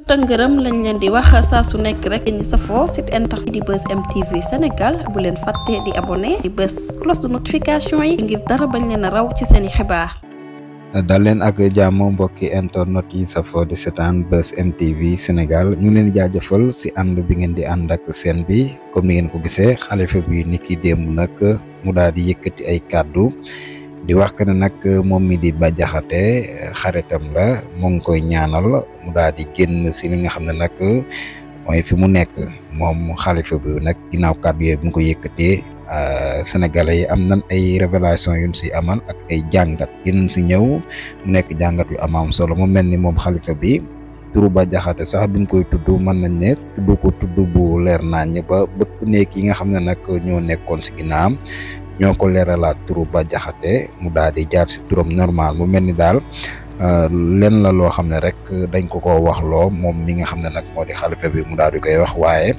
tëngërëm lañ leen di wax saa su nekk rek ñi safoo site internet di Buzz M TV Sénégal bu leen fàtte di abonné di bës cloche de notification yi ngir dara bañ leen a raw ci seeni xibaar. dal leen ak jàmm mbokki internet yi safoo di seetaan Buzz M TV Sénégal ñu leen di jaajëfal si ànd bi ngeen di ànd ak seen bi comme ni ngeen ko gisee xalifa bi niki démb nag mu daal di yëkkati ay kàddu di wax que ne nag moom mi di Bah Diakhaté xaritam la mu ngi koy ñaanal mu daal di génn si li nga xam ne nag mooy fi mu nekk moom xalifa bi nag ginnaaw kàddu yooyu bu ñu ko yëkkatee sénégalais yi am nan ay révélation yuñ si amal ak ay jàngat yuñ si ñëw mu nekk jàngat yu am solo mu mel ni moom xalifa bi turu Bah Diakhaté sax buñ koy tudd mën nañ ne tudd ko tudd bu leer nañ ba bëkk néeg yi nga xam ne nag ñoo nekkoon si ginnaawam ñoo ko leeralaat turu Bah Diakhaté mu daal di jaar si turam normal mu mel ni daal len la loo xam ne rek dañ ko wax loo moom mi nga xam ne nag moo di xalifa bi mu daal di koy wax waaye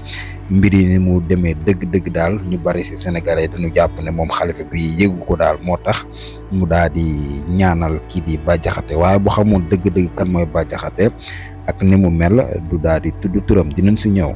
mbir yi ni mu demee dëgg-dëgg daal ñu bari si sénégalais dañu jàpp ne moom xalifa bi yëgu ko daal moo tax mu daal di ñaanal kii di Bah Diakhaté waaye bu xamoon dëgg-dëgg kan mooy Bah Diakhaté ak ni mu mel du daal di tudd turam dinañ si ñëw.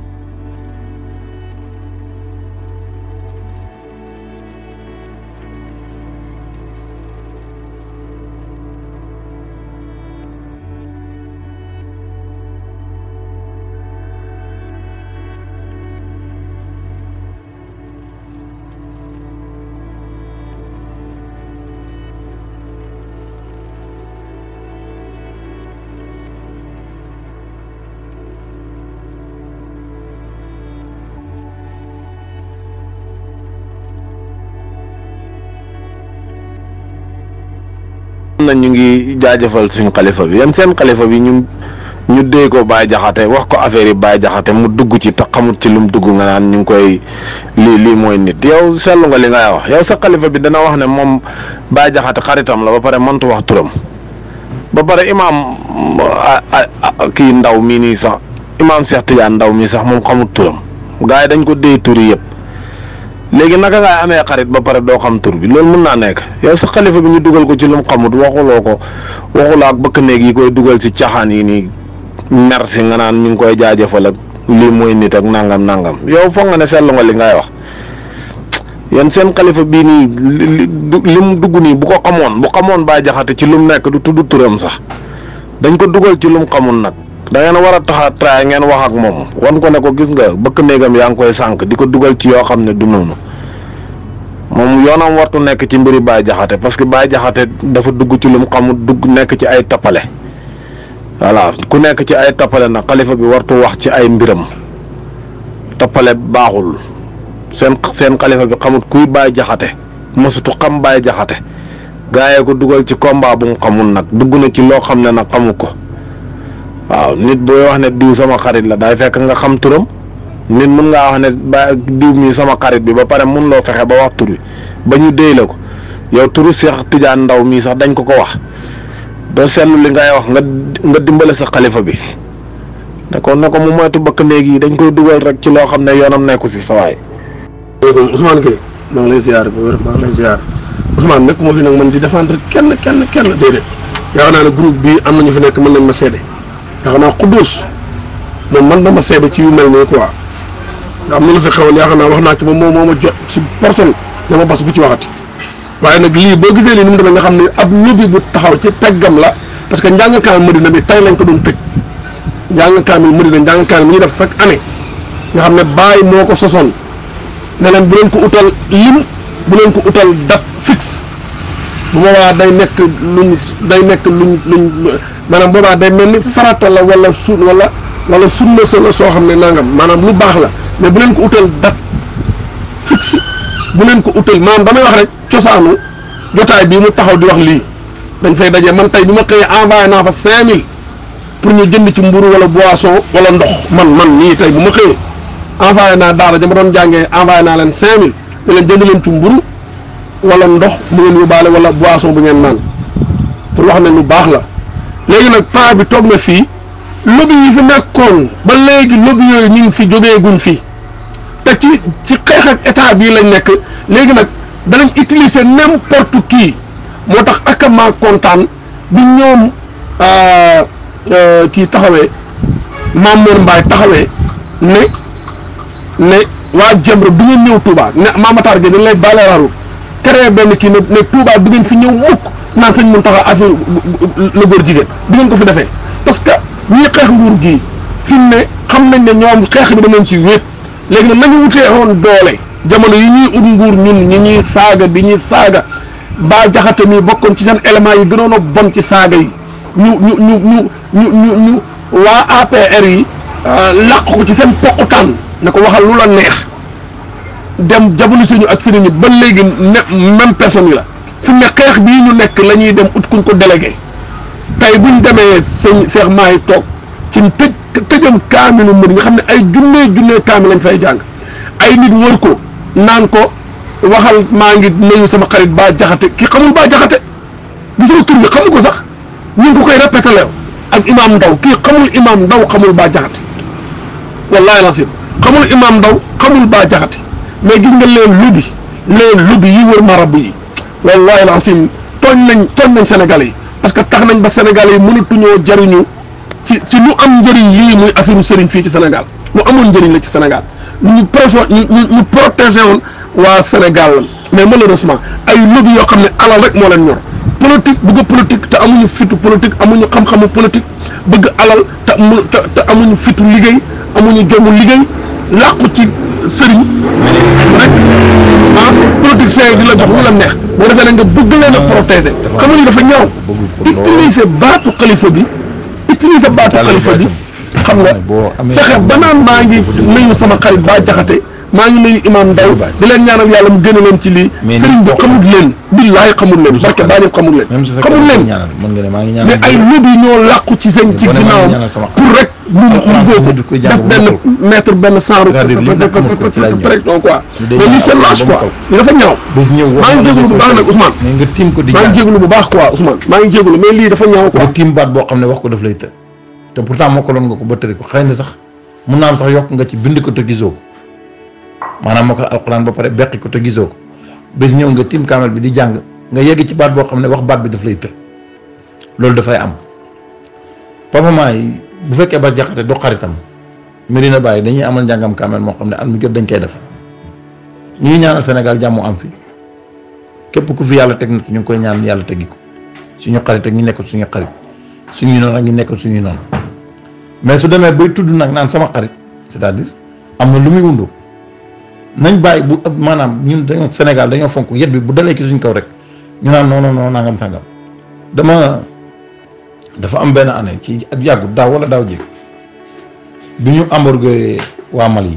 ñu ngi jaajëfal suñu xalifa bi yéen seen xalifa bi ñu dee ko Bah Diakhaté wax ko affaire yi Bah Diakhaté mu dugg ci te xamut ci lu mu dugg nga naan ñu ngi koy lii mooy nit yow seetlu nga li ngay wax yow sa xalifa bi dana wax ne moom Bah Diakhaté xaritam la ba pare mëntu wax turam ba pare imaam kii ndaw mii nii sax imaam Cheikh Tidiane ndaw mii sax moom xamut turam gars yi dañ ko dee turi yëpp léegi naka ngay amee xarit ba pare doo xam tur bi loolu mën naa nekk yow sa xalifa bi ñu dugal ko ci lu mu xamut waxuloo ak bëkk néeg yi koy dugal ci caaxaan yi nii merci nga naan ñu ngi koy jaajëfal ak lii mooy nit ak nangam yow foog nga ne seetlu nga li ngay wax yéen seen xalifa bii nii li mu dugg nii bu xamoon Bah Diakhaté ci lu mu nekk du tudd turam sax dañ ko dugal ci lu mu xamul nag da ngeen war a taxa ngeen wax ak moom wan ko ne ko gis nga bëkk néegam yaa ngi koy sànq di ko dugal ci yoo xam ne du noonu moom yoonam wartu nekk ci mbiri Bah Diakhaté parce que Bah Diakhaté dafa dugg ci lu mu xamul nekk ci ay tappale voilà ku nekk ci ay tappale nag xalifa bi wartu wax ci ay mbiram tappale baaxul seen xalifa bi xamut kuy Bah Diakhaté mosutu xam Bah Diakhaté gaayee ko dugal ci combat bu mu xamul nag dugg na ci loo xam ne nag xamu ko waaw nit booy wax ne diw sama xarit la daay fekk nga xam turam nit mun ngaa wax ne ba diw mi sama xarit bi ba pare mun loo fexe ba wax tur bi ba ñu déy la ko yow turu Cheikh Tidiane ndaw mii sax dañ ko wax doo seetlu li ngay wax nga dimbale sa xalifa bi ne ko mu moytu bëkk néeg yi dañ koy dugal rek ci loo xam ne yoonam nekku si sa waay. Ousmane Gueye maa ngi lay ziar bu wér maa ngi lay ziar Ousmane nekk moo fi nag man di défendre kenn déedéet yaakaar naa ne groupe bi am na ñu fi nekk mën nañ ma seede yaakaar naa Xudduus moom man dama seede ci yu mel nii quoi nga am na lu fi xewoon yaakaar naa wax naa ci moom moo ma jot si personne dama bas bu ci waxati waaye nag lii boo gisee lii ni mu demee nga xam ne ab lobby bu taxaw ci teggam la parce que njàng kaamil Madina bi tey lañ ko doon tëj njàng kaamil Madina njàng kaamil mi ñuy def chaque année nga xam ne Baye moo ko sosoon ne leen bu leen ko utal lim bu leen ko utal date fixe bu boobaa day nekk luñ maanaam boobaa day mel ni farata la wala sunna sa la soo xam ne nangam maanaam lu baax la mais bu leen ko utal date fixe bu leen ko utal maanaam damay wax rek cosaanu jotaay bii mu taxaw di wax lii dañ fay daje man tey bi ma xëyee envoyé naa fa 5000 pour ñu jënd ci mburu wala boisson wala ndox man nii tey bu ma xëyee envoyé naa daara ja ma doon jàngee envoyé naa leen 5000 ne leen jënd leen ci mburu wala ndox bu ngeen yóbbaale wala boisson bu ngeen naan pour wax ne lu baax la léegi nag paa bi toog na fii lobby yi fi nekkoon ba léegi lobby yooyu ñu ngi fi jógeeguñ fii te ci xeex ak état bii lañ nekk léegi nag danañ utiliser n'importe qui moo tax ak maa kontaan bi ñoom kii taxawee Mamour Mbaye taxawee ne waa Jamra du ngeen ñëw Touba ne Mamatar Gueye dañ lay bale raru créé benn kii ne Touba du ngeen fi ñëw mukk naan sëñ Mountakha affaire la góor jigéen du ngeen ko fi defee parce que ñii xeex nguur gii fi mu ne xam nañ ne ñoom xeex bi danañ ci wéet léegi nag nañu wutee woon doole jamono yi ñuy ut nguur ñun ñi ñuy saaga bi ñuy saaga Bah Diakhaté mi bokkoon ci seen éléments yi gënoon a bon ci saaga yi ñu waa APR yi làq ko ci seen poqutaan ne ko waxal lu la neex dem jabulu suñu ak sëriñ ba léegi ne même personne yi la fi mu ne xeex bii ñu nekk la ñuy dem ut kuñ ko délégué tey buñ demee sëñ Cheikh Mahi toog ci tëjam kaamilu mbir nga xam ne ay junnee kaamil lañ fay jàng ay nit wër ko naan ko waxal maa ngi nuyu sama xarit Bah Diakhaté ki xamul Bah Diakhaté gisoo tur bi xamu ko sax ñu ngi ko koy répété leew ak imam Ndaw kii xamul imam Ndaw xamul Bah Diakhaté wallahi lasim xamul imam Ndaw xamul Bah Diakhaté mais gis nga leen lubi yi wër marabu yi wallahi lasim tooñ nañ Sénégalais yi parce que tax nañ ba Sénégalais yi mënatuñoo jariñu ci lu am njëriñ lii muy affaire sëriñ fii ci Sénégal lu amoon njëriñ la ci Sénégal ñu protégé woon waa Sénégal mais malheureusement ay lobby yoo xam ne alal rek moo leen ñor politique bëgg politique te amuñu fitu politique amuñu xam-xamu politique bëgg alal te amuñu fitu liggéey amuñu jomu liggéey làqu ci sëriñ rek politicien yi di la jox lu la neex boo defee ne nga bëgg leen a protéger xam nga ni dafa ñaaw utiliser baatu xalifa bi xam nga fexe ba naan maa ngi nuyu sama xarit Bah Diakhaté maa ngi nuyu imam Ndaw di leen ñaanal yàlla mu génne leen ci lii sëriñ bi xamul leen billaahi xamul leen barke baa ñëf xamul leen mais ay lobby ñoo làqu ci seen ci ginnaawam pour rek mu boo ko def benn genre pression quoi mais lii c'est lâche quoi li dafa ñaaw maa ngi jégalu bu baax nag Ousmane maa ngi jégalu bu baax quoi Ousmane maa ngi jégalu mais lii dafa ñaaw quoi tiim baat boo xam ne wax ko daf lay të te pourtant moo ko loon nga ko ba tëri ko xëy na sax mun naa am sax yokk nga ci bind ko te gisoo ko maanaam moo ko alxuraan ba pare beqi ko te gisoo ko bés ñëw nga tiim kaamel bi di jàng nga yegg ci baat boo xam ne wax baat bi daf lay të loolu dafay am pamament yi bu fekkee Bah Diakhaté du xaritam Medina Baye dañuy amal njàngam kaamel moo xam ne at mu jot dañ koy def ñu ngi ñaanal Sénégal jàmm am fi képp ku fi yàlla teg nit ñu ngi koy ñaan yàlla teggi ko suñu xarit ak ñu nekkul suñu xarit suñuy noonu ak ñu nekkul suñuy noonu mais su demee bay tudd nag naan sama xarit c'est-à-dire am na lu muy wundu nañ bàyyi bu maanaam ñun dañoo Sénégal dañoo fonk yet bi bu dalee ki suñ kaw rek ñu naan non nangam sangam dafa am benn année ci ak yàggu daaw wala daaw jéeg bi ñu hamburger waa Mali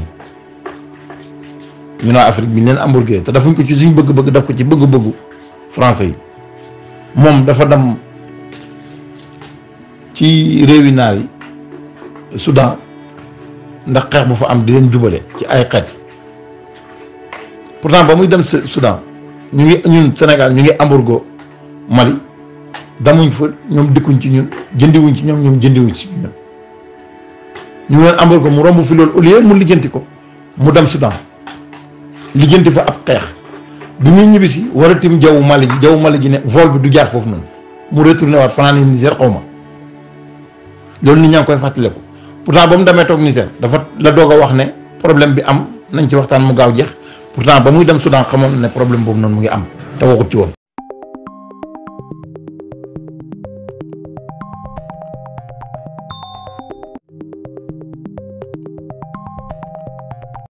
yi ñu naa Afrique bi ñu leen hamburger te dafuñ ko ci suñ bëgg-bëgg daf ko ci bëgg-bëggu français yi moom dafa dem ci réewi naar yi Soudan ndax xeex bu fa am di leen jubale ci ay xeet pourtant ba muy dem Soudan ñun Sénégal ñu ngi hamburger Mali damuñ fa ñoom dikkuñ ci ñun jëndiwuñ ci ñoom jëndiwuñ ci ñun ñu leen ambal ko mu romb fi loolu au lieu mu lijjanti ko mu dem Soudan lijjanti fa ab xeex bi muy ñibbisi war a tim jaww Mali ji ne vol bi du jaar foofu noonu mu retourné waat fanaan Niger xaw ma loolu nit ñaa ngi koy fàttaliku pourtant ba mu demee toog Niger dafa la doog a wax ne problème bi am nañ ci waxtaan mu gaaw jeex pourtant ba muy dem Soudan xamoon ne problème boobu noonu mu ngi am te waxut ci woon